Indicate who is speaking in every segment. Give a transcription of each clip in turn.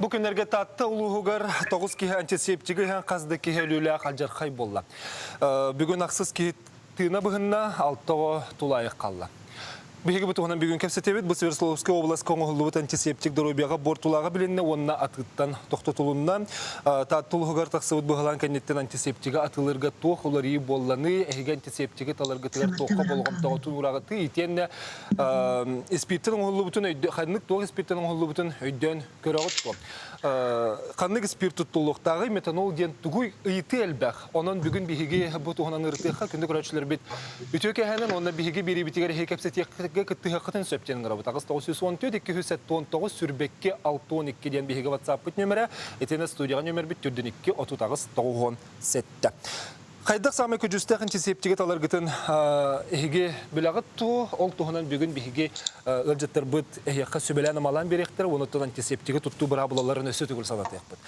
Speaker 1: Бу күннэргэ Таатта улууһугар 9 киһи антисептиги иһэн хас да киһи өлүүлээх алдьархай буолла. Бүгүн ахсыс киһи тыына быһынна, алта оҕо тулаайах хаалла. Биһиги бу туһунан бүгүн кэпсэтэбит. Бу Свердловскай областка оҥоһуллубут антисептик доруобуйаҕа буортулааҕа билиннэ уонна атыыттан тохтотулунна. Таатта улууһугар тахсыбыт быһылаан кэнниттэн антисептиги атыылыырга туох уларыйыы буолланый, эһиги антисептиги таларгытыгар
Speaker 2: Саҥаттан
Speaker 1: туохха
Speaker 2: баран хаалла.
Speaker 1: болҕомтоҕутун уураҕытый, итиэннэ испииртэн оҥоһуллубутун өйдө ханнык туох испииртэн оҥоһуллубутун өйдөөн көрөҕүт дуо? Ханнык испиир туттуллуохтааҕый, метанол диэн тугуй ыйытыы элбэх. Онон бүгүн биһиги бу туһунан ырытыахха күндү көрөөччүлэрбит үтүө кэһэнэн уонна биһиги биэриибитигэр эһиги кэпсэтиэххэ кыттыһыаххытын сөп диэн ыҥырабыт. 8 914 279 сүрбэкки 62 диэн биһиги WhatsApp-пыт нүөмэрэ, итиэннэ студияҕа нүөмэрбит түрдүн 2 38 97. Хайдах саамай көдьүүстээх антисептиги таларгытын эһиги билэҕит дуо? Ол туһунан бүгүн биһиги ыалдьыттарбыт эһиэхэ сүбэлээн-амалаан биэриэхтэрэ уонна оттон антисептиги туттуу быраабылаларын өссө төгүл санатыахпыт.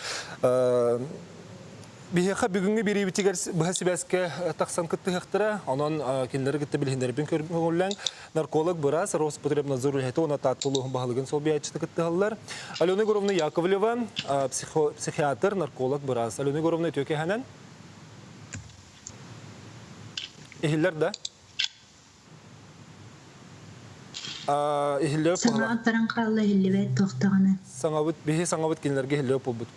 Speaker 1: Биһиэхэ бүгүҥҥү биэриибитигэр быһа сибээскэ тахсан кыттыһыахтара. Онон кинилэри кытта билиһиннэрбин көҥүллээҥ. Нарколог быраас Роспотребнадзор үлэһитэ уонна Таатта улууһун баһылыгын солбуйааччыта кыттыһаллар. Алена Егоровна Яковлева, психиатр, нарколог быраас. Алена Егоровна үтүө кэһэнэн. Иһиллэр да? Иһиллэр
Speaker 2: Саҥаҕыт баран хаалла иһиллибэт туохтаҕына.
Speaker 1: Саҥабыт, биһи саҥабыт кинилэргэ иһиллибэт буолбут.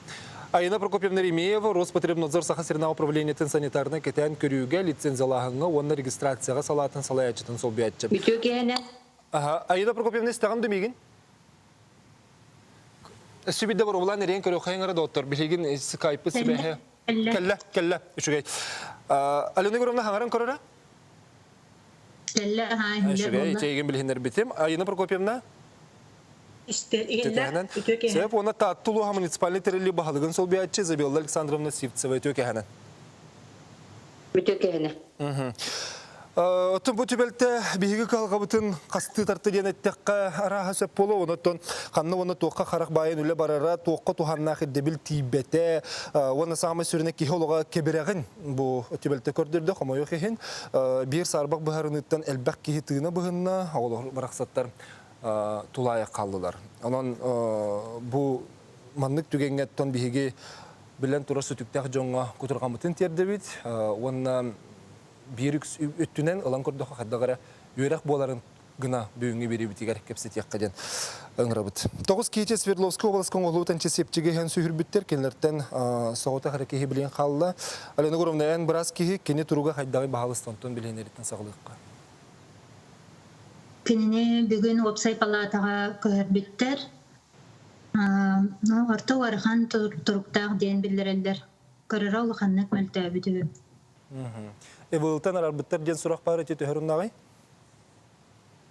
Speaker 1: Айына Прокопьевна Ремеева, Роспотребнадзор Саха сиринээҕи управлениетын санитарнай кэтээн көрүүгэ, лицензиялааһыҥҥа уонна регистрацияҕа салаатын салайааччытын солбуйааччы.
Speaker 3: Үтүө киһинэ.
Speaker 1: Аина Прокопьевна истэҕин да миигин? Өссө биирдэ боруобалаан эриэн көрүөххэйиҥ эрэ доҕоттор. Билигин скайпы сибээһэ
Speaker 2: Кэллэ.
Speaker 1: Кэллэ, кэллэ. Үчүгэй. Алена Егоровна хаҥаран көрөрө?
Speaker 2: Кэллэ, аһаа, иһиллэр
Speaker 1: Үчүгэй,
Speaker 2: буолла.
Speaker 1: итиэгин билиһиннэрбитим. Айына Прокопьевна?
Speaker 4: Истэр иһиллэр,
Speaker 1: Үтүөкэһэнэн.
Speaker 4: үтүө киһи.
Speaker 1: Сөп уонна Таатта улууһа муниципальнай тэриллии баһылыгын солбуйааччы Изабелла Александровна Сивцева үтүөкэһэнэн.
Speaker 3: Үтүө киһини.
Speaker 1: Оттон бу түбэлтэ биһиги кыһалҕабытын хастыы тарты диэн эттэххэ арааһа сөп буолуо. Онон ханна уонна туохха харах баайан үлэ барара, туохха туһааннаах ирдэбил тиийбэтэ уонна саамай сүрүнэ киһи олоҕо кэбирэҕин бу түбэлтэ көрдөрдө, хомойуох иһин. Биир саарбах быһаарыныыттан элбэх киһи тыына быһынна, оҕолор барахсаттар тулаайах хааллылар. Онон бу маннык түгэҥҥэ оттон биһиги билэн турар сүтүктээх дьоҥҥо кутурҕаммытын тиэрдэбит уонна биир өттүнэн ылан көрдөххө хайдах эрэ үөрэх буоларын гына бүгүҥҥү биэриибитигэр кэпсэтиэххэ диэн ыҥырабыт. Тоҕус киһи Свердловскай уобаласка оҥоһуллубут антисептиги иһэн сүһүрбүттэр, кинилэртэн соҕотох эрэ киһи билиэн хаалла. Алена Егоровна, эн быраас киһи, кини туруга хайдаҕый баһаалыста онтон билиһиннэриттэн саҕалыахха.
Speaker 2: Кинини бүгүн уопсай палаатаҕа көһөрбүттэр. Орто ыарахан туруктаах диэн биллэрэллэр. Көрөрө улаханнык мөлтөөбүт үһү.
Speaker 1: Ыбылтан арарбыттар диэн сурах баар ити төһөрүннаҕый?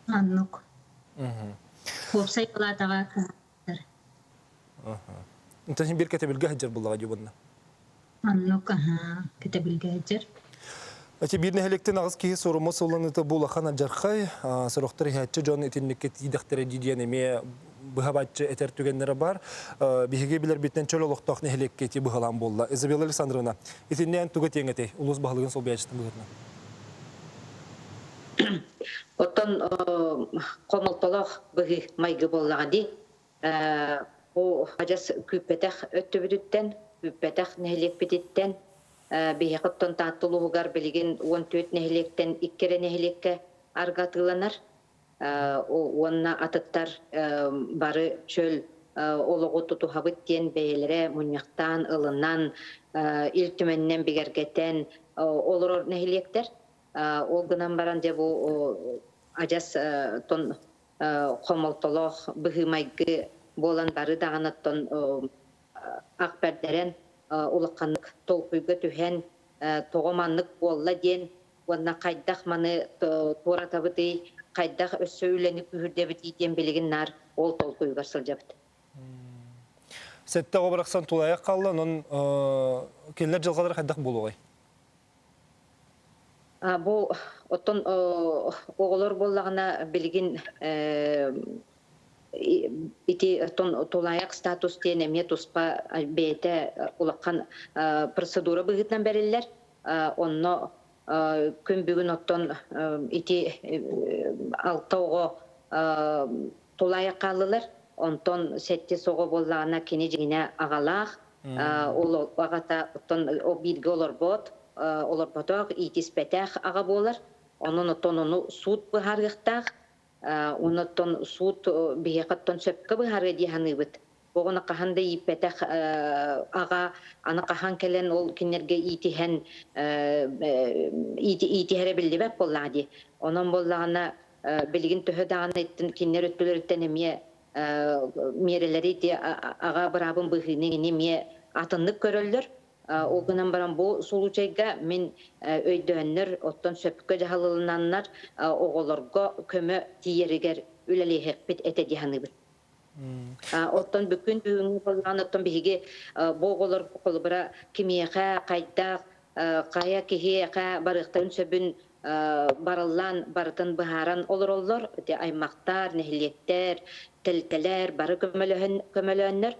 Speaker 2: Оннук. Уопсай палаатаҕа кыһаттар.
Speaker 1: Онтон биир кэтэбилгэ сылдьар буоллаҕа дии буонна.
Speaker 2: Оннук, аһаа, кэтэбилгэ сылдьар.
Speaker 1: Эти биир нэһилиэктэн аҕыс киһи суорума суолланыыта бу улахан алдьархай. Сорохтор иһээччи дьон итинниккэ тиийдэхтэрэ дии диэн эмиэ быһа-баччы этэр түгэннэрэ баар. Биһиги билэрбитинэн чөл олохтоох нэһилиэккэ ити быһалаан буолла. Изабелла Александровна, итиннээн тугу этиэҥ этэй улуус баһылыгын солбуйааччытын быһыытынан?
Speaker 3: Оттон хомолтолоох быһыы майгы буоллаҕа дии. Бу адьас күүппэтэх өттүбүтүттэн, күүппэтэх нэһилиэкпититтэн биһиэхэ оттон Таатта улууһугар билигин 14 нэһилиэктэн икки эрэ нэһилиэккэ арга атыыланар. Уонна атыттар бары чөл олоҕу тутуһабыт диэн бэйэлэрэ мунньахтаан, ылынан, Ил Түмэнинэн бигэргэтэн олорор нэһилиэктэр. Ол гынан баран дьэ бу адьас тон хомолтолоох быһыы-майгы буолан бары даҕаны оттон ах бэрдэрэн улаханнык толкуйга түһэн тоҕо маннык буолла диэн уонна хайдах маны туоратабытый, хайдах өссө үлэни күүһүрдэбитий диэн билигин наар ол толкуйугар сылдьабыт.
Speaker 1: Сэттэ оҕо барахсан тулаайах хаалла, онон кинилэр дьылҕалара хайдах буолуоҕай?
Speaker 3: Бу оттон оҕолор буоллаҕына билигин ити оттон тулаайах статус диэн эмиэ туспа бэйэтэ улахан процедура быһыытынан бэриллэр. Онно күн бүгүн оттон ити алта оҕо тулаайах хааллылар. Онтон сэттис оҕо буоллаҕына кини дьиҥинэ аҕалаах, ол аҕата оттон бииргэ олорбот, олорботох, иитиспэтэх аҕа буолар. Онон оттон ону суут быһаарыахтаах. Онон суут биһиэхэ оттон сөпкө быһаарыа дии саныыбыт. Оҕону хаһан да ииппэтэх аҕа аны хаһан кэлэн ол кинилэргэ иитиһэн иитиһэрэ биллибэт буоллаҕа дии. Онон буоллаҕына билигин төһө даҕаны кинилэр өттүлэриттэн эмиэ миэрэлэри ити аҕа быраабын быһыыны эмиэ атыннык көрөллөр. Ол гынан баран бу случайга мин өйдөөннөр, оттон сөпкө дьаһалылынаннар оҕолорго көмө тиийэригэр үлэлиэхпит этэ дии саныыбын. Оттон бүгүн бүгүҥҥү буоллаҕына, оттон биһиги бу оҕолор холобура кимиэхэ, хайдах, хайа киһиэхэ барыахтарын сөбүн барыллаан барытын быһааран олороллор. Ити аймахтар, нэһилиэктэр, тэрилтэлэр бары көмөлөһөн көмөлөөннөр.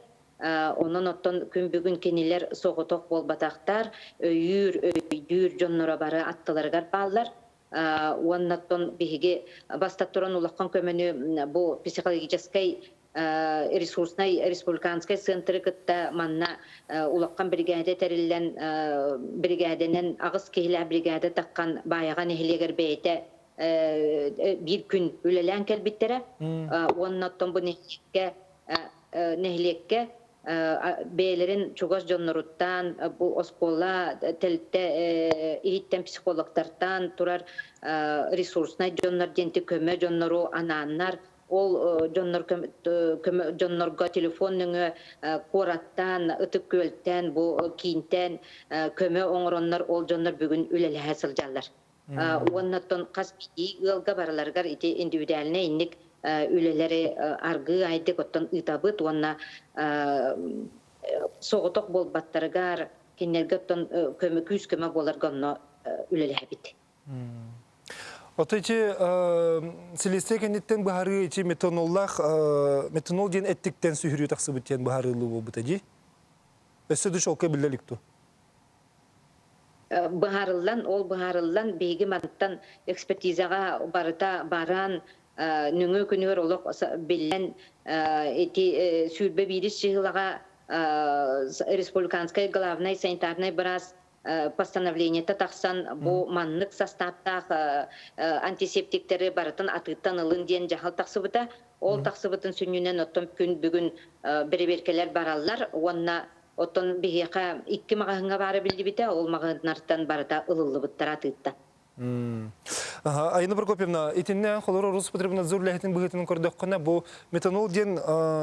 Speaker 3: Онон оттон күн бүгүн кинилэр соҕотох буолбатахтар, өйүүр, өйдүүр дьонноро бары аттыларыгар бааллар. Уонна оттон биһиги бастат туран улахан көмөнү бу психологическай ресурснай республиканскай центры кытта манна улахан биригээдэ тэриллэн биригээдэнэн аҕыс киһилээх биригээдэ таххан Баайаҕа нэһилиэгэр бэйэтэ биир күн үлэлээн кэлбиттэрэ уонна оттон бу нэһилиэккэ нэһилиэккэ бэйэлэрин чугас дьонноруттан, бу оскуола тэрилтэ иһиттэн психологтартан турар ресурснай дьоннор диэнти көмө дьоннору анааннар, ол дьоннор көмө дьоннорго телефон нөҥүө куораттан, Ытык Күөлтэн, бу киинтэн көмө оҥороннор ол дьоннор бүгүн үлэлэһэ сылдьаллар. Уонна оттон хас биирдии ыалга барыларыгар ити индивидуальнай инник үлэлэри аргыы айдык оттон ыытабыт уонна соҕотох буолбаттарыгар кинилэргэ оттон көмө күүс көмө буоларга онно үлэлэһэбит.
Speaker 1: Ото ити силиэстийэ кэнниттэн быһаарыы ити метаноллаах метанол диэн эттиктэн сүһүрүү тахсыбыт диэн быһаарыылыы буолбута дии. Өссө да чуолкай биллэ илик дуо?
Speaker 3: Быһаарыллан, ол быһаарыллан биһиги мантан экспертизаҕа барыта баран нөҥүө күнүгэр олох биллэн ити 21-ис чыһылаҕа республиканскай главнай санитарнай быраас постановлениета тахсан бу маннык састааптаах антисептиктэри барытын атыыттан ылын диэн дьаһал тахсыбыта. Ол тахсыбытын сүнньүнэн оттон күн бүгүн бэрэбиэркэлэр бараллар уонна Оттон биһиэхэ икки маҕаһыыҥҥа баара биллибитэ, ол маҕаһыыннартан барыта ылыллыбыттара атыытта.
Speaker 1: Айна Прокопьевна, итиннэ холоро Роспотребнадзор үлэһитин быһыытынан көрдөххүнэ, бу метанол диэн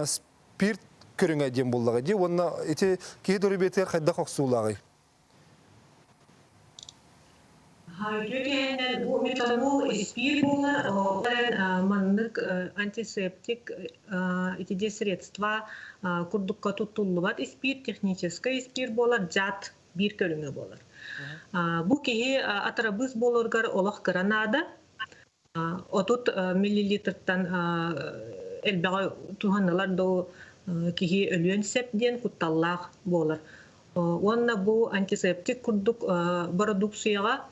Speaker 1: спирт көрүҥэ диэн буоллаҕа дии уонна ити киһи доруобуйатыгар хайдах охсуулааҕый?
Speaker 4: Үтүө киһинэн бу метанол испиир буолар, ол эрэн маннык антисептик итиди средства курдукка туттуллубат испиир, техническэй испиир буолар, дьаат биир көрүҥэ буолар. Бу киһи атырабыыс буоларыгар олох кыра наада. 30 миллилитртан элбэҕи туһанылар да киһи өлүөн сөп диэн кутталлаах буолар. Уонна бу антисептик курдук бородууксуйаҕа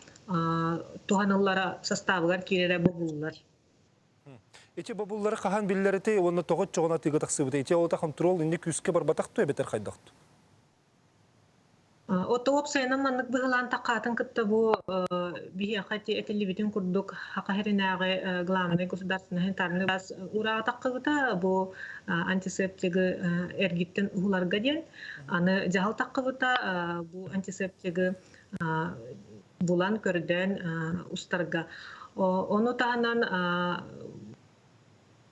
Speaker 4: туһаныллара састаабыгар киирэрэ бобуллар.
Speaker 1: Ити бобуллары хаһан биллэрити уонна тоҕо оччоҕуна атыыга тахсыбыта? Ити ол контрол инни күүскэ барбатах дуо эбэтэр хайдах дуо?
Speaker 4: Ото уопсайынан маннык быһылаан такаатын кытта бу биһиэхэ этиллибитин курдук Саха сиринээҕи главный государственный санитарный газ уураатаххыбыта бу антисептигы эргиттэн уһуларга диэн. Аны дьаһал таххыбыта бу антисептигы булан көрдөөн устарга. Ону таһынан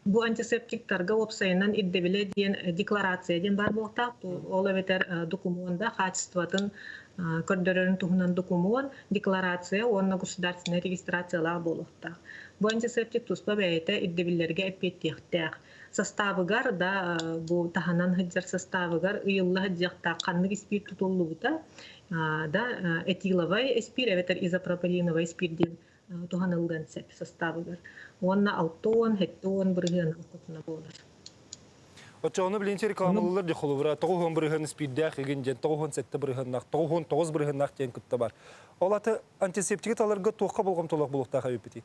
Speaker 4: Бу антисептиктарга уопсайынан ирдэбилэ диэн декларация диэн баар буолуохтаах. Ол эбэтэр докумуон да хаачыстыбатын көрдөрөрүн туһунан докумуон, декларация уонна государственнай регистрациялаах буолуохтаах. Бу антисептик туспа бэйэтэ ирдэбиллэргэ эппиэттиэхтээх. Састаабыгар да бу таһынан сылдьар састаабыгар ыйылла сылдьыахтаах ханнык испиир тутуллубута да этиловай испиир эбэтэр изопропиленовай испиир диэн туһаныллыан сөп састаабыгар уонна 60 70 бырыһыан ортотуна буолар.
Speaker 1: Оччоҕуна билинчи рекламалыылар дьэ холобура 90 бырыһыан испиирдээх игин диэн 97 бырыһыаннаах 99 бырыһыаннаах диэн кытта бар. Ол аты антисептиги таларга туохха болҕомтолоох буолуохтаах эбиппитий?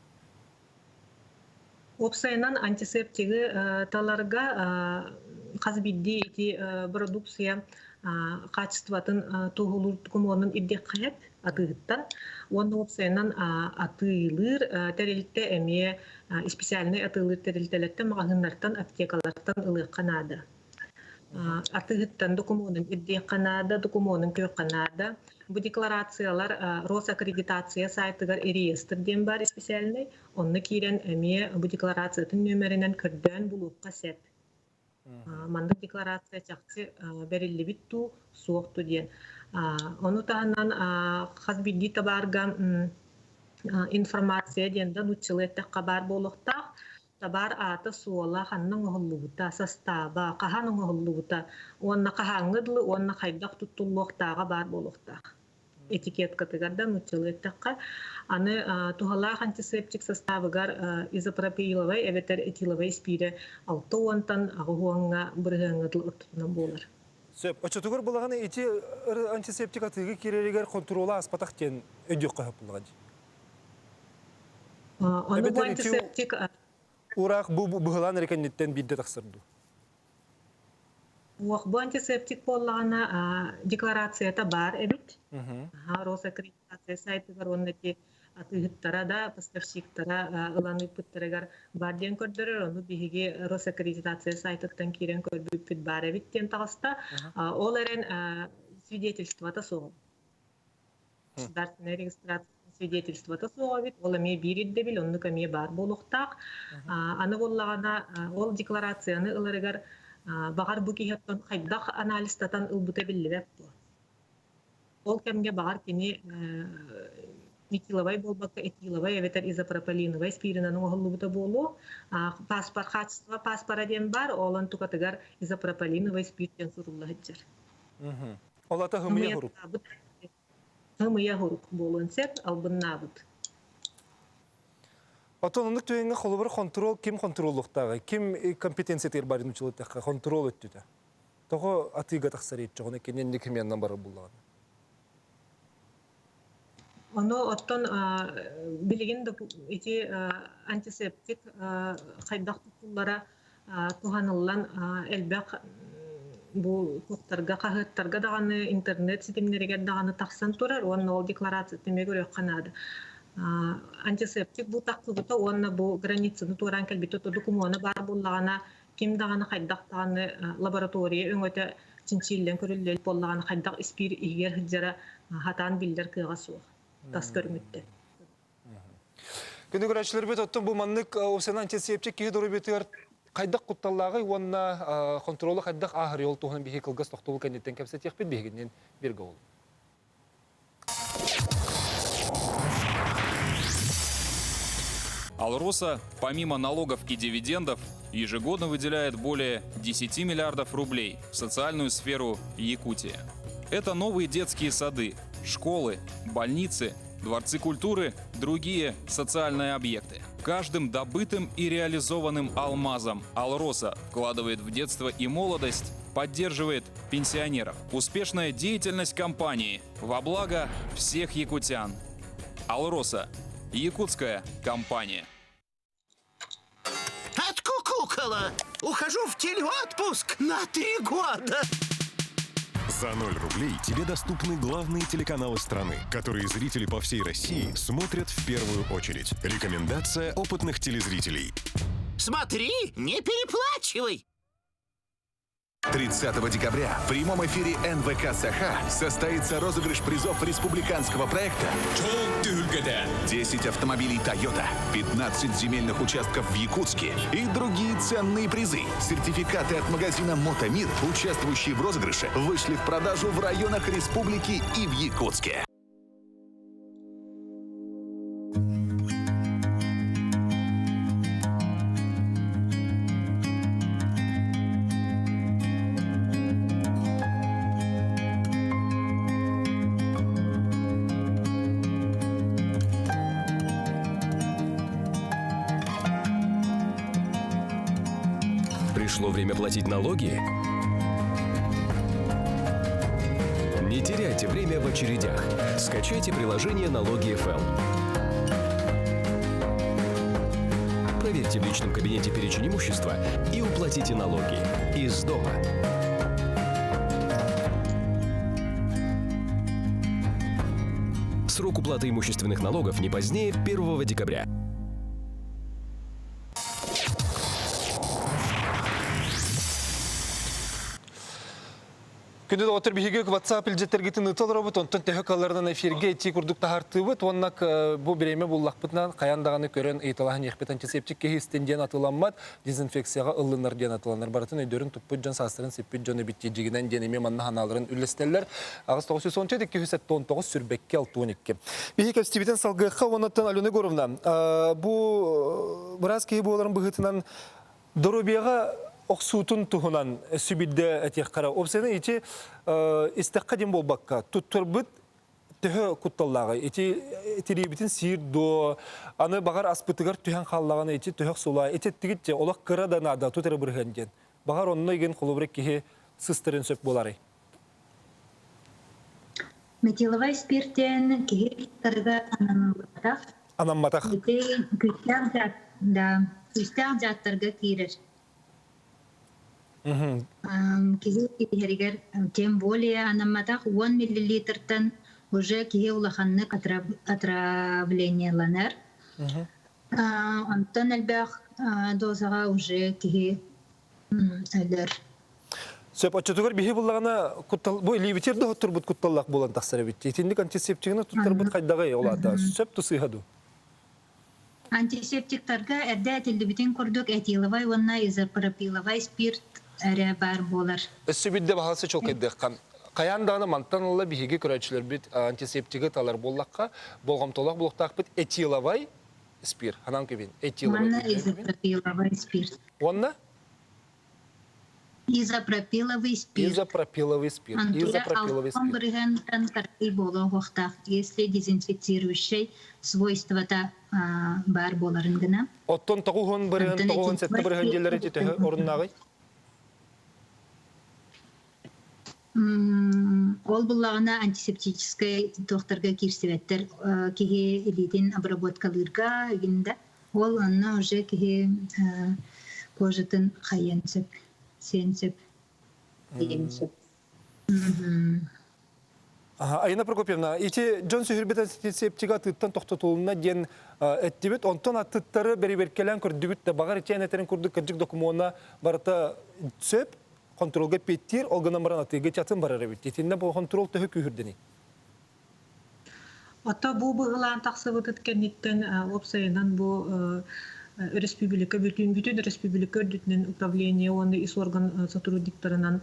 Speaker 4: Уопсайынан антисептиги таларга Хас биирдии ити продукция хаачыстыбатын туоһулуур докумуонун ирдиэххэ сөп атыыһыттан. Уонна уопсайынан атыылыыр тэрилтэ эмиэ специальнай атыылыыр тэрилтэлэртэн, маҕаһыыннартан, аптекалартан ылыахха наада. Атыыһыттан докумуонун ирдиэххэ наада, докумуонун көрүөххэ наада. Бу декларациялар Росаккредитация сайтыгар реестр диэн баар специальнай. Онно киирэн эмиэ бу декларациятын нүөмэринэн көрдөөн булуохха сөп. Маннык декларация чахчы бэриллибит дуу, суох дуу диэн. Ону таһынан хас биирдии табаарга информация диэн да нууччалыы эттэххэ баар буолуохтаах. Табаар аата-суола, ханна оҥоһуллубута, састааба, хаһан оҥоһуллубута уонна хаһааҥҥы дылы уонна хайдах туттуллуохтааҕа баар буолуохтаах. Этикеткатыгар да нууччалыы эттэххэ, аны туһалаах антисептик састаабыгар изопропиловай эбэтэр этиловай испиирэ 60-тан 80-ҥа бырыһыаҥҥа дылы ортотунан буолар.
Speaker 1: Сөп. Оччотугар булаҕын ити антисептик атыыга киирэригэр хонтуруола ааспатах диэн өйдүөххэ сөп буллаҕа дии.
Speaker 4: Ону бу
Speaker 1: Эбэтэр ити
Speaker 4: антисептик
Speaker 1: ураах бу быһылаан эрэ кэнниттэн биирдэ тахсар дуу?
Speaker 4: Уох, бу антисептик буоллаҕына декларацията баар эбит. Росаккредитация сайтыгар уонна ити атыыһыттара да, поставщиктара ылан ыыппыттарыгар баар диэн көрдөрөр. Ону биһиги Росаккредитация сайтыттан киирэн көрбүппүт баар эбит диэн таҕыста. Ол эрэн свидетельствота суох. Государственная регистрация свидетельствота суоҕа эбит, ол эмиэ биир ирдэбил, оннук эмиэ баар буолуохтаах. Аны буоллаҕына, ол декларацияны ыларыгар баҕар бу киһи оттон хайдах анализтатан ылбыта биллибэт дуо? Ол кэмҥэ баҕар кини метиловай буолбакка этиловай эбэтэр изопропалиновай спиринан оҥоһуллубута буолуо. Паспорт качество паспора диэн баар, ол онтукатыгар изопропалиновай спирт диэн сурулла сылдьар.
Speaker 1: Ол ата хымыйа хурук.
Speaker 4: Ымыйа хурук буолуон сөп, албыннаабыт.
Speaker 1: Отон оннук түгэҥҥэ холобур хонтуруол ким хонтуруоллуохтааҕый? Ким компетенциятыгар барын учулуттахха хонтуруол өттүтэ? Тоҕо атыыга тахсар иччоҕуна кинини кимиэннэн барар буллаҕына?
Speaker 4: Ону оттон билигин да ити антисептик хайдах туттуллара туһаныллан элбэх бу туохтарга хаһыаттарга даҕаны интернет ситимнэригэр даҕаны тахсан турар уонна ол декларациятын эмиэ көрүөххэ наада. Антисептик бу тахсыбыта уонна бу границаны туораан кэлбитэ докумуона баар буоллаҕына ким даҕаны хайдах даҕаны лаборатория өҥөтө чинчиллэн көрүллүө буоллаҕына хайдах испиир иһигэр сылдьара хатаан биллэр кыаҕа суох тас көрүҥүттэн.
Speaker 1: Күнү көрөөччүлэрбит оттон бу маннык осена антисептик киһи доруобуйатыгар хайдах кутталлааҕый уонна хонтуруолу хайдах ааһар ол туһунан биһиги кылгас тохтобул кэнниттэн кэпсэтиэхпит биһигиннин биргэ ол.
Speaker 5: Алроса, помимо налогов и дивидендов, ежегодно выделяет более 10 миллиардов рублей в социальную сферу Якутии. Это новые детские сады, школы, больницы, дворцы культуры, другие социальные объекты. Каждым добытым и реализованным алмазом Алроса вкладывает в детство и молодость, поддерживает пенсионеров. Успешная деятельность компании во благо всех якутян. Алроса – якутская компания.
Speaker 6: Откукукала! Ухожу в телеотпуск на 3 года!
Speaker 7: За 0 рублей тебе доступны главные телеканалы страны, которые зрители по всей России смотрят в первую очередь. Рекомендация опытных телезрителей.
Speaker 6: Смотри, не переплачивай!
Speaker 8: 30 декабря в прямом эфире НВК Саха состоится розыгрыш призов республиканского проекта 10 автомобилей Toyota, 15 земельных участков в Якутске и другие ценные призы. Сертификаты от магазина «Мотомир», участвующие в розыгрыше, вышли в продажу в районах республики и в Якутске.
Speaker 9: Пришло время платить налоги? Не теряйте время в очередях. Скачайте приложение «Налоги ФМ». Проверьте в личном кабинете перечень имущества и уплатите налоги. из дома. Срок уплаты имущественных налогов не позднее 1 декабря.
Speaker 1: Күндү доҕоттор, биһиги WhatsApp илдьиттэргитин ыыта олоробут, онтон төһө кыалларынан эфиргэ итии курдук таһаартыыбыт уонна бу бириэмэ буллахпытынан хайаан даҕаны көрөн ыйыталаһан иһиэхпит. Антисептик киһи истин диэн атыламмат, дезинфекцияҕа ыллынар диэн атыланар. Барытын өйдөрүн туппут дьон, саастарын сиппит дьон эбит дьигинэн диэн эмиэ манна санааларын үллэстэллэр. 8914 279 сүрбэкки 62. Биһиги кэпсэтиибитин салгыахха уонна Алена Егоровна, бу быраас киһи буоларын быһыытынан Доруобуйаҕа охсуутун туһунан сүбүрдэ этиэххэ Опсаны ити истэххэ диэн буолбакка, туттарбыт төһө кутталлааҕый? Ити тириибитин сиир дуо? Аны баҕар аспытыгар түһэн хааллаҕына ити төһөх сулаа. Ити эттигит дьэ олох кыра да наада тут эрэ бырыһыан диэн. Баҕар онно игин холобура киһи сыстарын сөп буоларый?
Speaker 2: Метиловай спиртэн киһи туттарыгар анамматах.
Speaker 1: Анамматах.
Speaker 2: Ити күүстээх дьаат, да, күүстээх дьааттарга киирэр. Киһи иһэригэр тем более анамматах 10 миллилитртан уже киһи улаханнык отравлениеланар. Онтон элбэх дозаҕа уже киһи өлөр.
Speaker 1: Сөп, оччотугар биһи буллаҕына куттал бу илиибитир да оттурбут кутталлаах буолан тахсар эбит. Итинник антисептигini туттарбыт хайдаҕый ол аата? Сөп тусыыһа дуу?
Speaker 2: Антисептиктарга эрдэ этиллибитин курдук этиловай уонна изопропиловай спирт эрэ баар буолар.
Speaker 1: Өссө биирдэ баһаалса чуолкайдыахха. Хайаан даҕаны мантан ыла биһиги көрөөччүлэрбит антисептиги талар буоллахха, болҕомтолоох буолуохтаахпыт этиловай спирт. Ханан кэбин? Этиловай.
Speaker 2: Уонна изопропиловай спирт.
Speaker 1: Уонна?
Speaker 2: Изопропиловый спирт.
Speaker 1: Изопропиловый спирт. Изопропиловый спирт.
Speaker 2: бырыһыантан карты буолуохтаах, если дезинфицирующий свойствота баар буоларын гына.
Speaker 1: Оттон тоҕуһун бырыһын, тоҕуһун сэттэ бырыһын диэллэри төһө оруннааҕый?
Speaker 2: Ол буллаҕына антисептическай туохтарга киирсибэттэр киһи илиитин обработкалыырга игин да Ол онно уже киһи кожатын хайыан сөп, сиэн сөп, диэн сөп.
Speaker 1: Айна Прокопьевна, ити дьон сүһүрбүт антисептига атыыттан тохтотулунна диэн эттибит. Онтон аттыттары бэрэбиэркэлээн көрдүгүт да, баҕар итиэн этэрин курдук кырдьык докумуона барыта сөп, хонтуруолга эппиэттиир, ол гынан баран атыыга атын барар эбит. Итиннэ бу хонтуруол төһө күүһүрдэний?
Speaker 4: Ото бу быһылаан тахсыбытыт кэнниттэн уопсайынан бу өрөспүүбүлүкэ бүтүн бүтүн өрөспүүбүлүкэ үрдүтүнэн управление уонна ис орган сотрудниктарынан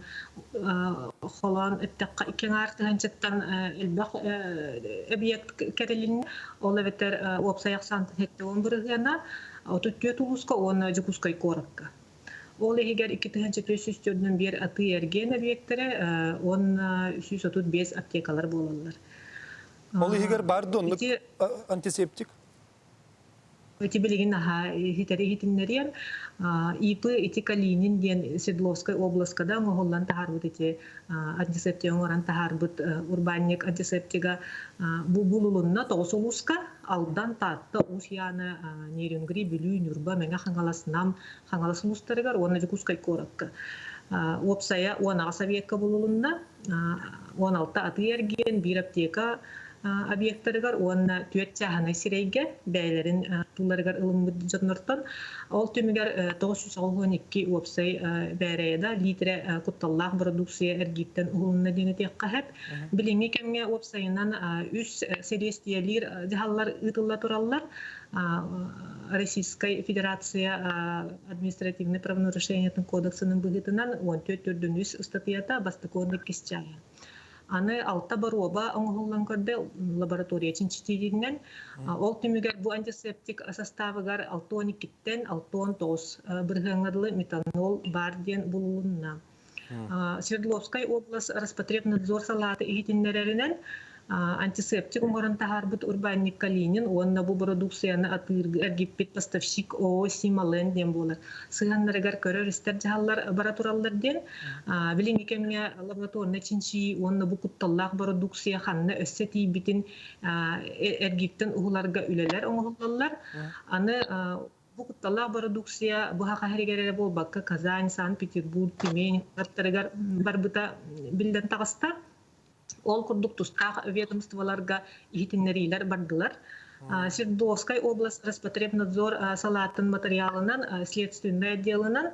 Speaker 4: холоон эттэххэ икки аҥаар тыһыынчаттан элбэх объект кэрилиннэ. Ол эбэтэр уопсай ахсаантан 70 бырыһыана 34 улууска уонна Дьокуускай куоракка. Ол иһигэр 2441 атыы-эргиэн объектэрэ уонна 135 аптекалар буолаллар.
Speaker 1: Ол иһигэр баар да оннук антисептик?
Speaker 4: Ити билигин аһа иһитэри иһитиннэриэм. ИП ити Калинин диэн Свердловскай областка да оҥоһуллан таһаарбыт ити антисептик оҥорон таһаарбыт урбаанньык антисептига бу булулунна тоҕус улууска Алдан, Таатта, Уус Яна, Нерюнгри, Бүлүү, Ньурба, Мэҥэ Хаҥалас, Нам, Хаҥалас улуустарыгар уонна Дьокуускай куоракка. Уопсайа 18 объекка булулунна. 16 атыы-эргиэн, биир аптека объектарыгар уонна түөрт чааһынай сирэйгэ бэйэлэрин тулларыгар ылыммыт дьоннортон. Ол түмүгэр 992 уопсай бээрэйэда литрэ кутталлаах бородууксуйа эргииртэн уһулунна диэн этиэххэ сөп. Билиҥҥи кэмҥэ уопсайынан үс силиэстийэлиир дьаһаллар ыытылла тураллар. Российскай Федерация административнай правонарушениетын кодексының быһыытынан 14 төрдүн үс ыстатыйата бастакы уонна иккис чааһа. Аны алта боруоба оҥоһуллан көрдө лаборатория чинчитиитинэн. Ол түмүгэр бу антисептик составыгар 62-ттэн 69 бырыһыаҥҥа дылы метанол баар диэн булулунна. Свердловскай область Роспотребнадзор салаата иһитиннэрэринэн, антисептик оҥорон таһаарбыт урбаанньык Калинин уонна бу бородууксуйаны атыырга эргиппит поставщик ООО «Симален» диэн буолар. Сыһыаннарыгар көрөр-истэр дьаһаллар бара тураллар диэн. Билиҥҥи кэмҥэ лабораторнай чинчийии уонна бу кутталлаах бородууксуйа ханна өссө тиийбитин эргииртэн уһуларга үлэлэр оҥоһуллаллар. Аны Бу кутталлаах бородууксуйа бу Саха сиригэр эрэ буолбакка Казань, Санкт-Петербург, Тюмень куораттарыгар барбыта биллэн таҕыста. Ол курдук тустаах ведомстволарга иһитиннэриилэр бардылар. Свердловскай область Роспотребнадзор салаатын матырыйаалынан следственнай отделынан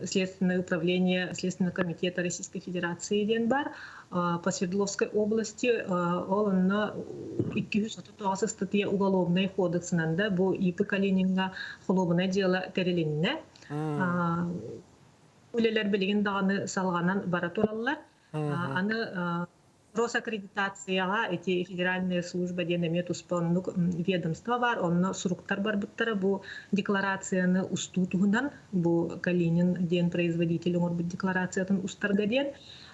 Speaker 4: Следственное управление Следственного комитета Российской Федерации диэн бар. По Свердловской области ол онно 239 ыстатыйа уголовнай кодексынан да бу ИП Калининга холуобунай дьыала тэрилиннэ. Үлэлэр билигин даҕаны салҕанан бара тураллар. Аны Росаккредитацияҕа ити федеральная служба диэн эмиэ туспа оннук ведомство баар, онно суруктар барбыттара бу декларацияны устуу туһунан, бу Калинин диэн производитель оҥорбут декларациятын устарга диэн.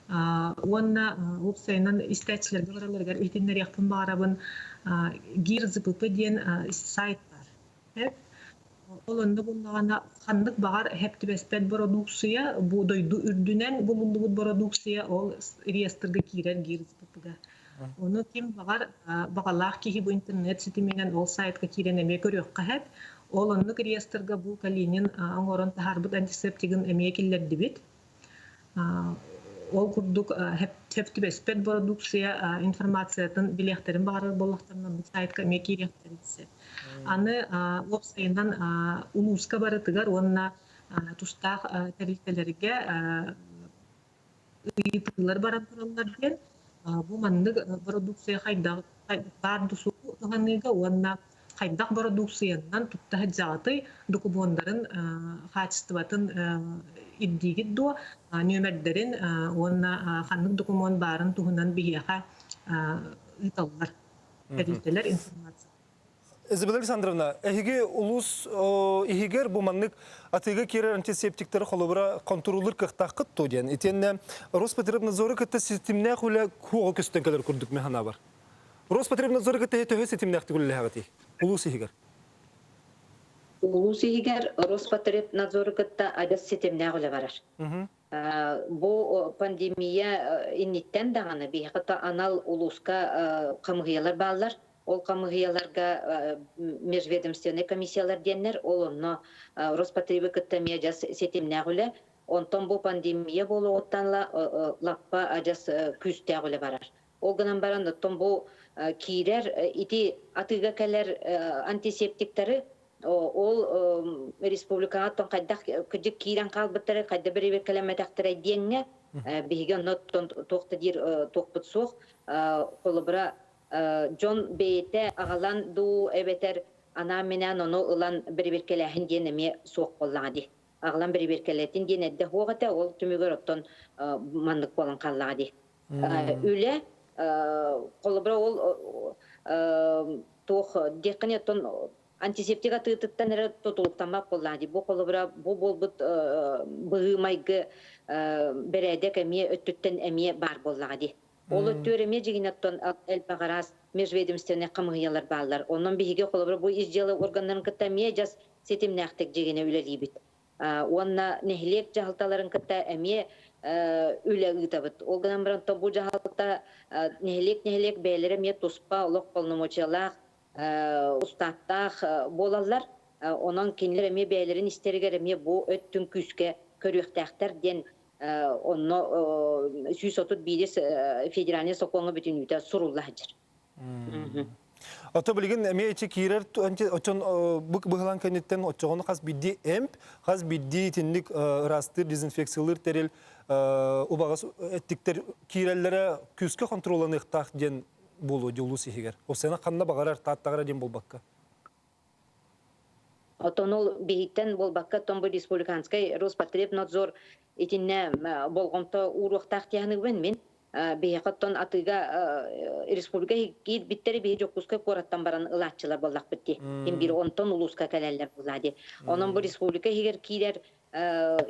Speaker 4: Уонна уопсайынан истээччилэргэ бараларыгар иһитиннэриэхпин баҕарабын ГИР-ЗПП диэн сайт баар. Ол онно буллаҕына ханнык баҕар эһэп түбэспэт бородууксуйа бу дойду үрдүнэн булуллубут бородууксуйа ол реестрга киирэр ГИР-ЗПП-га. Ону ким баҕар баҕалаах киһи бу интернет ситиминэн ол сайтка киирэн эмиэ көрүөххэ сөп. Ол оннук реестрга бу Калинин оҥорон таһаарбыт антисептигын эмиэ киллэрдибит. Ол курдук сөп түбэспэт бородууксуйа информациятын билиэхтэрин баҕарар буоллахтарына бу сайтка эмиэ киириэхтэрин сөп. Аны уопсайынан улууска барытыгар уонна тустаах тэрилтэлэргэ ыйытыылар баран тураллар диэн бу маннык бородууксуйа хайдах баар туһаныыга уонна хайдах бородууксуйаннан тутта сылдьаҕытый, докумуоннарын хаачыстыбатын ирдиигит дуо, нүөмэрдэрин уонна ханнык докумуон баарын туһунан биһиэхэ ыыталлар тэрилтэлэр информация.
Speaker 1: Изабелла Александровна, эһиги улуус иһигэр бу маннык атыыга киирэр антисептиктары холобура хонтуруулуур кыахтааххыт дуо диэн. Итиэннэ Роспотребнадзору кытта ситимнээх үлэ куоҕа көстөн кэлэр курдук мин санаабар. Роспотребнадзору кытта төһө ситимнээхтик үлэлэһэҕитий улуус иһигэр?
Speaker 3: Улуус иһигэр Роспотребнадзору кытта адьас ситимнээх үлэ барар. Бу пандемия инниттэн даҕаны биһиэхэ анал улууска хамыһыйалар бааллар. Ол хамыһыйаларга межведомственнай комиссиялар диэннэр, ол онно Роспотребы кытта эмиэ адьас ситимнээх үлэ. Онтон бу пандемия буолуоҕуттан лаппа адьас күүстээх үлэ барар. Ол гынан баран, оттон бу киирэр ити атыыга кэлэр антисептиктары ол республикаҕа оттон хайдах кырдьык киирэн хаалбыттары хайда бэрэбиэркэлэммэтэхтэрэ диэҥҥэ биһиги онно туох да диир туохпут суох. Холобура, дьон бэйэтэ аҕалан дуу эбэтэр анаан-минээн ону ылан бэрэбиэркэлээһин диэн эмиэ суох буоллаҕа дии. Аҕалан бэрэбиэркэлэтин диэн эрдэ суох этэ, ол түмүгэр оттон маннык буолан хааллаҕа дии. Үлэ холобура ол туох диэххиний оттон антисептик атыытыттан эрэ тутулуктаммат буоллаҕа дии. Бу холобура бу буолбут быһыы-майгы бэрээдэк эмиэ өттүттэн эмиэ баар буоллаҕа дии. Ол өттүгэр эмиэ дьиҥинэн оттон элбэх араас межведомственнай хамыыһыйалар бааллар. Онон биһиги холобура бу ис дьыала органнарын кытта эмиэ дьас ситимнээхтик дьиҥинэ үлэлиибит. Уонна нэһилиэк дьаһалталарын кытта эмиэ үлэ ыытабыт. Ол гынан баран бу дьаһалта нэһилиэк-нэһилиэк бэйэлэрэ эмиэ туспа олох полномочиялаах, устааттаах буолаллар. Онон кинилэр эмиэ бэйэлэрин истэригэр эмиэ бу өттүн күүскэ көрүөхтээхтэр диэн онно 131 федеральнай сокуоҥҥа бүтүннүүтэ сурулла сылдьар.
Speaker 1: Ото билигин эмиэ ичи киирэр очон бу быһылаан кэнниттэн оччоҕону хас биирдии эмп, хас биирдии итинник ыраастыыр дезинфекциялыыр тэрил убаҕас эттиктэр киирэллэрэ күүскэ хонтуруолланыахтаах диэн буолуо дии улуус иһигэр. Ол ханна баҕарар тааттаҕара диэн буолбакка.
Speaker 3: Оттон ол биһиттэн буолбакка, оттон бу республиканскай Роспотребнадзор итиннэ болҕомто ууруохтаах диэханыгыбын мин. Биһиэхэ оттон атыыга республика киирбиттэри биһи Дьокуускай куораттан баран ылааччылар буоллахпыт дии. Ким биир онтон улууска кэлэллэр буоллаа дии. Онон бу республика иһигэр киирэр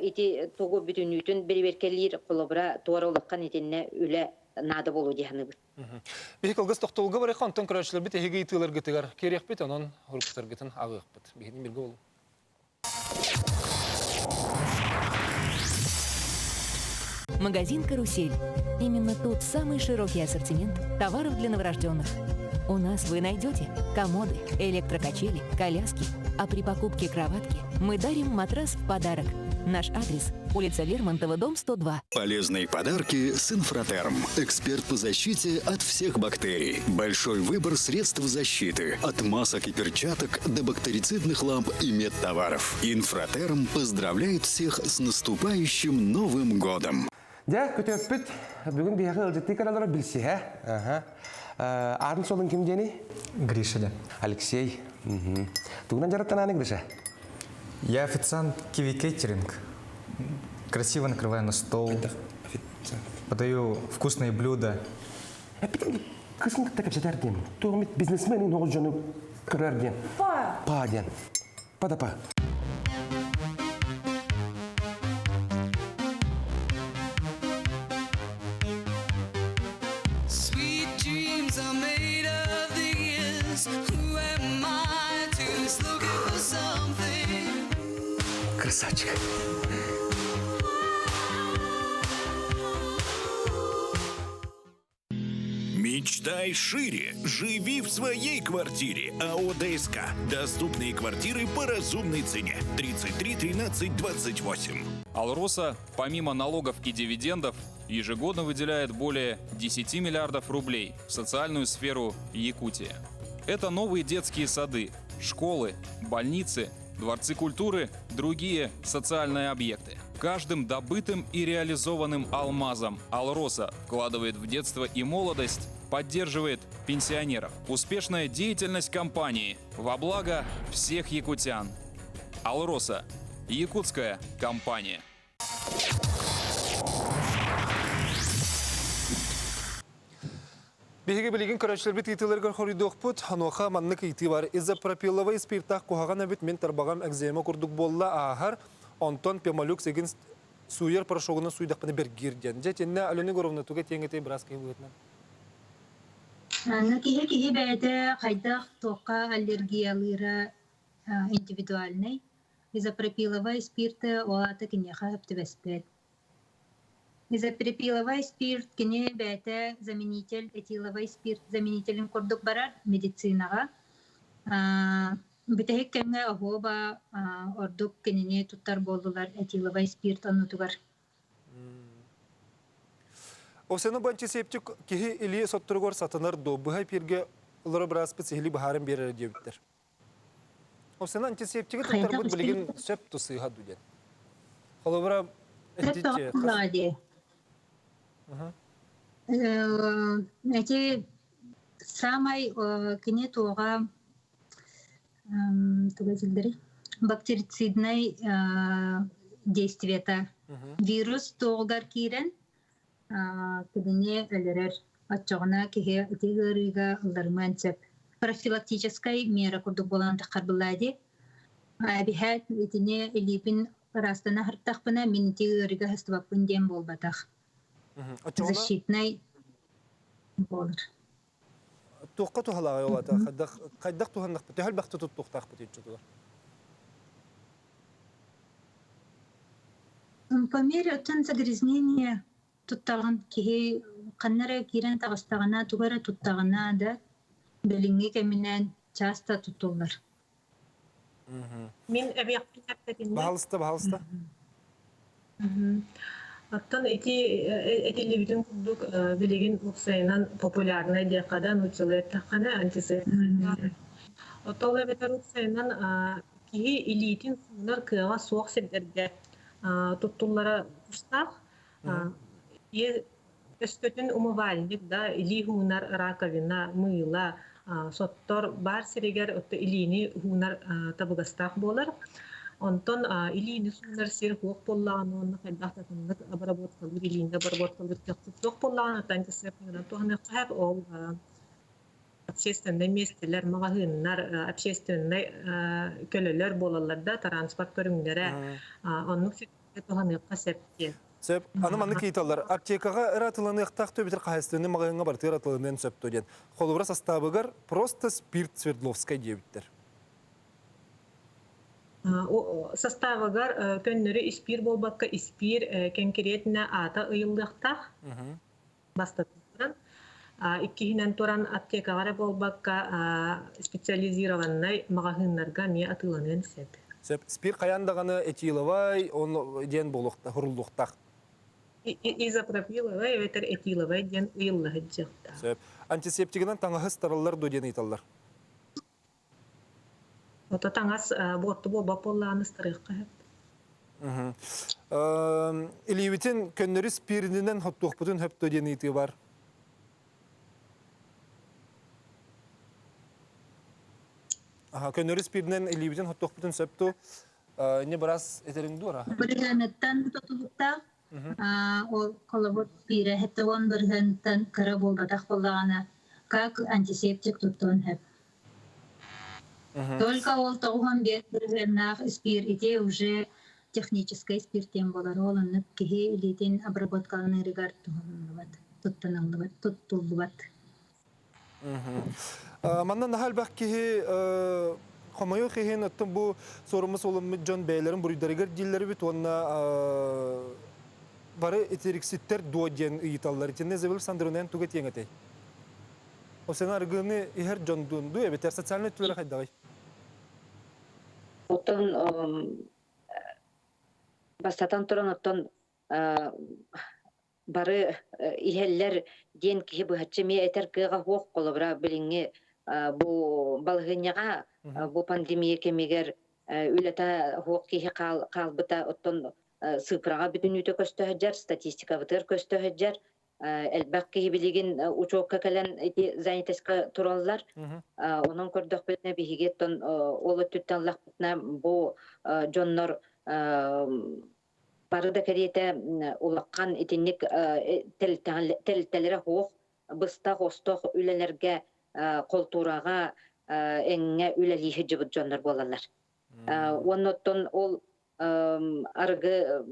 Speaker 3: ити тугу бүтүннүүтүн бэрэбиэркэлиир холобура туора улахан итиннэ үлэ наада буолуо дии саныыбын.
Speaker 1: Биһи кылгас тохтобулга барыахха, онтон көрөөччүлэрбит эһиги ыйытыыларгытыгар киириэхпит, онон уруктаргытын аҕыахпыт. Биһигини билгэ болуҥ.
Speaker 10: Магазин «Карусель». Именно тут самый широкий ассортимент товаров для новорожденных. У нас вы найдете комоды, электрокачели, коляски. А при покупке кроватки мы дарим матрас в подарок. Наш адрес – улица Лермонтова, дом 102.
Speaker 7: Полезные подарки с Инфратерм. Эксперт по защите от всех бактерий. Большой выбор средств защиты. От масок и перчаток до бактерицидных ламп и медтоваров. Инфратерм поздравляет всех с наступающим Новым годом!
Speaker 11: Дьэ, көтөппүт бүгүн биһиэхэ ыалдьыттыы кэлэллэрэ билсиһэ. Аатын суолун ким диэний?
Speaker 12: Гриша диэн.
Speaker 11: Алексей. Тугунан дьарыктанааны, Гриша?
Speaker 12: Я официант Киви Кейтеринг. Красиво накрываю на стол. Подаю вкусные блюда.
Speaker 11: Кысын кытта кэпсэтэр диэн. Тугумит бизнесмен оҕус дьону көрөр диэн.
Speaker 13: Па.
Speaker 11: Па диэн. Па да па.
Speaker 14: Sweet dreams are made of these. Who am I to looking for something?
Speaker 11: Красавчик.
Speaker 8: Мечтай шире. Живи в своей квартире. АО ДСК. Доступные квартиры по разумной цене. 33 13 28.
Speaker 5: Алроса, помимо налогов и дивидендов, ежегодно выделяет более 10 миллиардов рублей в социальную сферу Якутии. Это новые детские сады, школы, больницы, дворцы культуры, другие социальные объекты. Каждым добытым и реализованным алмазом Алроса вкладывает в детство и молодость, поддерживает пенсионеров. Успешная деятельность компании во благо всех якутян. Алроса – якутская компания.
Speaker 1: Биһиги билигин көрөөччүлэрбит ыйытыыларыгар хоруйдуохпут. Онуоха маннык ыйытыы бар. Изопропиловай спиртаах куһаҕан эбит мин тарбаҕам экзема курдук буолла ааһар. Онтон пемолюкс эгин сууйар порошогунан сууйдахпына бэргиир диэн. Дьэ итиннэ Алена Егоровна туга этиэҥ этэй быраас киһи быһыытынан?
Speaker 2: Аны киһи киһи бэйэтэ хайдах туохха аллергиялыыра индивидуальнай. Изопропиловай спирты ол аата киниэхэ сөп түбэспэт. Изопропиловай спирт кини бэйэтэ заменитель этиловай спирт заменителин курдук барар медицинаҕа. Бүтэһик кэмҥэ оһуоба ордук кинини туттар буоллулар этиловай спирт оннутугар.
Speaker 1: Осену бу антисептик киһи илии сотторугар сатанар дуо? Быһа эпииргэ олоро бырааспыт сиһилии быһааран биэрэрэ диэбиттэр. Осена антисептиги туттарбыт билигин сөп тусыыха ду диэн. Холобура эти
Speaker 2: дии. Эти самай кини туоҕа туга этиллэрий бактерициднай действиета вирус туоҕугар киирэн Кинини өлөрөр, оччоҕуна киһи ити ыарыыга ылларымыан сөп. Профилактическай мера курдук буолан таххарбыллаа дии. Эбиһээт итини илиибин ыраастана сырыттахпына мин ити ыарыыга сыстыбаппын диэн буолбатах. Защитнай буолар.
Speaker 1: Туохха туһалааҕый ол ата? Хайдах хайдах туһаннахпыт? Төһө элбэхтэ туттуохтаахпыт иччитигэр?
Speaker 2: По мере оттон загрязнение туттаҕын киһи ханна эрэ киирэн таҕыстаҕына, тугу эрэ туттаҕына да билиҥҥи кэминэн часто туттуллар.
Speaker 4: Мин эбиэхпин эппэтиннэ.
Speaker 1: Баһалыста, баһалыста.
Speaker 4: Оттон ити этиллибитин курдук билигин уопсайынан популярнай диэххэ да нууччалыы эттэххинэ антисептик. Оттон ол эбэтэр уопсайынан киһи илиитин суунар кыаҕа суох сирдэргэ туттуллара тустаах. Өскөтүн умывальник да, илии уунар раковина, мыыла, соттор баар сиригэр илиини уунар табыгастаах буолар. Онтон илиини суунар сир суох буоллаҕына уонна хайдах да атыннык обработкалыыр илиини обработкалыыр кыахпыт суох буоллаҕына, антисептигынан туһаныахха сөп. Ол общественнай миэстэлэр, маҕаһыыннар, общественнай көлөлөр буолаллар да, транспорт көрүҥнэрэ оннук сиргэ туһаныахха сөп диэн.
Speaker 1: Сөп. Аны маннык ыйыталлар. Аптекаҕа эрэ атыланыахтаах дуо эбэтэр хаһаайыстыбаннай маҕаһыыҥҥа барытыгар атыланыан сөп дуо диэн. Холобура састаабыгар просто спирт Свердловскай диэбиттэр.
Speaker 4: Састаабыгар көннөрү испиир буолбакка испиир кэнкириэтинэ аата ыйыллыахтаах. Бастатан туран. Иккиһинэн туран аптекаҕа эрэ буолбакка специализированнай маҕаһыыннарга эмиэ атыыланыан сөп.
Speaker 1: Сөп. Спирт хайаан даҕаны этиловай он диэн буолуохтаах, хуруллуохтаах.
Speaker 4: Изопропиловай эбэтэр этиловай диэн ыйылла сылдьыахтаах.
Speaker 1: Сөп. Антисептигынан таҥаһы ыстараллар дуо диэн ыйыталлар.
Speaker 4: Ото таҥас буорту буолбат буоллаҕына ыстарыахха сөп.
Speaker 1: Илиибитин көннөрү спирининэн хоттуохпутун сөп дуо диэн ыйытыы бар. Көннөрү спиринэн илиибитин хоттуохпутун сөп дуо? Инне бырас этериң дуо?
Speaker 2: Бырыһыаныттан тутулуктаах. Ол холобур пиирэ 70 бырыһыантан кыра буолбатах буоллаҕына, как антисептик туттуон сөп. Только ол 95 бырыһыаннаах испиир ити уже техническэй спиртиэн буолар. Ол оннук киһи илиитин обработкаланыырыгар туһаныллыбат, туттаныллыбат, туттуллубат.
Speaker 1: Манна наһаа элбэх киһи хомойуох иһин оттон бу суоруммус уолуммут дьон бэйэлэрин буруйдарыгар дииллэр эбит уонна бары итирикситтэр дуо диэн ыйыталлар. Итиннэ Изабель Александровна эн тугу этиэҥ этэй? Ол сен арыгыны иһэр дьон дуу эбэтэр социальнай өттүлэрэ хайдаҕый?
Speaker 3: Оттон бастатан туран оттон бары иһэллэр диэн киһи быһаччы эмиэ этэр кыаҕа суох. Холобура, билиҥҥи бу балаһыанньаҕа бу пандемия кэмигэр үлэтэ суох киһи хаалбыта оттон сыыпыраҕа бүтүннүүтэ көстө сылдьар, статистикабытыгар көстө сылдьар. Элбэх киһи билигин учуокка кэлэн ити занятоска тураллар. Онон көрдөхпүтүнэ биһиги оттон ол өттүттэн ыллахпытына бу дьоннор бары да кэриэтэ улахан итинник тэрилтэлэрэ суох быстах-остох үлэлэргэ култуураҕа эҥҥэ үлэлии сылдьыбыт дьоннор буолаллар. Уонна оттон ол арыгы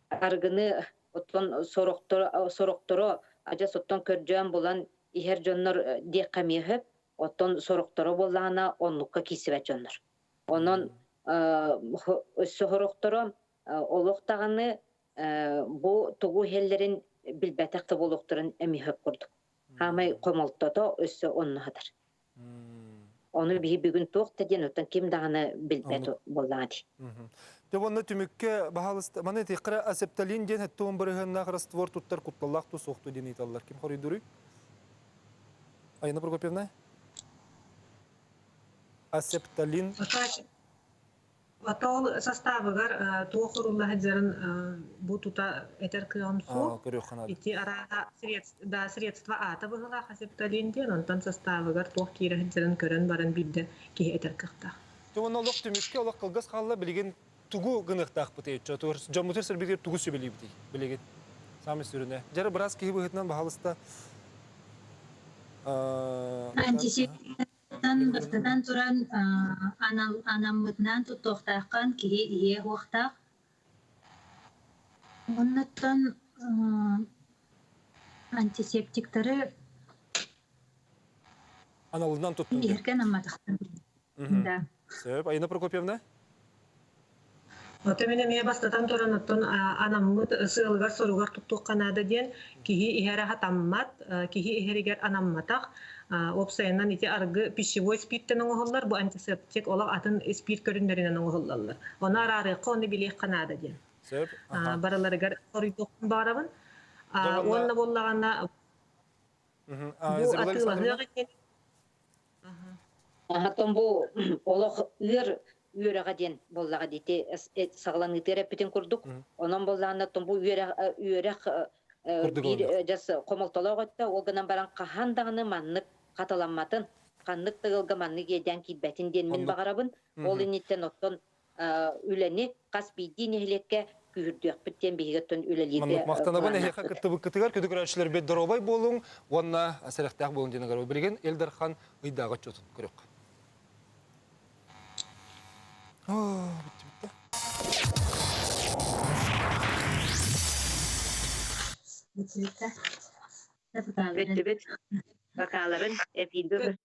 Speaker 3: арыгыны оттон сорохторо сорохторо адьас оттон көрдөөн булан иһэр дьоннор диэххэ эмиэ сөп. Оттон сорохторо буоллаҕына оннукка киирсибэт дьоннор. Онон өссө сорохторо олох даҕаны бу тугу иһэллэрин билбэтэх да буолуохтарын эмиэ сөп курдук. Хаамай хомолтото өссө онно сытар. Ону биһи бүгүн туох да диэн оттон ким даҕаны билбэт буоллаҕа дии.
Speaker 1: Дьэ уонна түмүккэ баһаалыста маны этиэххэ асепталин диэн 70 бырыһыаннаах раствор туттар кутталлаах тус суохту диэн ыйыталлар. Ким хоруйдууруй? Айна Прокопьевна? Асепталин.
Speaker 4: Ол составыгар туох урулла сылдьарын бу тута этэр кыаҕым суох. Ити арааһа да средство аата быһыылаах асепталин диэн, онтон составыгар туох киирэ сылдьарын көрөн баран биирдэ киһи этэр кыахтаах.
Speaker 1: Уонна олох түмүккэ олох кылгас хаалла билигин тугу гыныахтаахпытый дьоммутугар сэрбитигэр тугу сүбэлиибитий билигин саамай сүрүнэ дьэ быраас киһи быһыытынан баһаалыста
Speaker 2: Антисептиктан бастатан туран анаммытынан туттуохтааххын киһи иһиэ уохтаах. Оннуттан антисептиктары
Speaker 1: аналынан туттун
Speaker 2: иһэргэ анамматахтар. Да.
Speaker 1: Сөп. Айна Прокопьевна?
Speaker 4: Ото мин эмиэ бастатан туран оттон анаммыт сыалыгар-соругар туттуохха наада диэн киһи иһэрэ хатаммат, киһи иһэригэр анамматах. Уопсайынан ити аргы пищевой спирттэн оҥоһуллар, бу антисептик олох атын спирт көрүҥнэринэн оҥоһуллаллар. Ону араарыахха, ону билиэххэ наада диэн.
Speaker 1: Сөп.
Speaker 4: Барыларыгар хоруйдуохпун баҕарабын. Уонна буоллаҕына бу атыылаһыах иннинэ
Speaker 3: Оттон бу олох ыар үөрэҕэ диэн буоллаҕа дии ити саҕаланыытыгар эппитин курдук. Онон буоллаҕына оттон бу үөрэх үөрэх биир дьас хомолтолоох өттө ол гынан баран хаһан даҕаны маннык хатыламматын, ханнык да ыалга маннык иэдээн киирбэтин диэн мин баҕарабын. Ол инниттэн оттон үлэни хас биирдии нэһилиэккэ күүһүрдүөхпүт диэн биһиги оттон үлэлииргэ
Speaker 1: Маннык махтанабын эһиэхэ кыттыбыккытыгар күндү көрөөччүлэрбит доруобай буолуҥ уонна сэрэхтээх буолуҥ диэн ыҥырабын. Билигин Ил Дархан ыйдааҕы отчуотун көрүөххэ.
Speaker 3: Бүттүбүт. Бакааларын эпииргэ.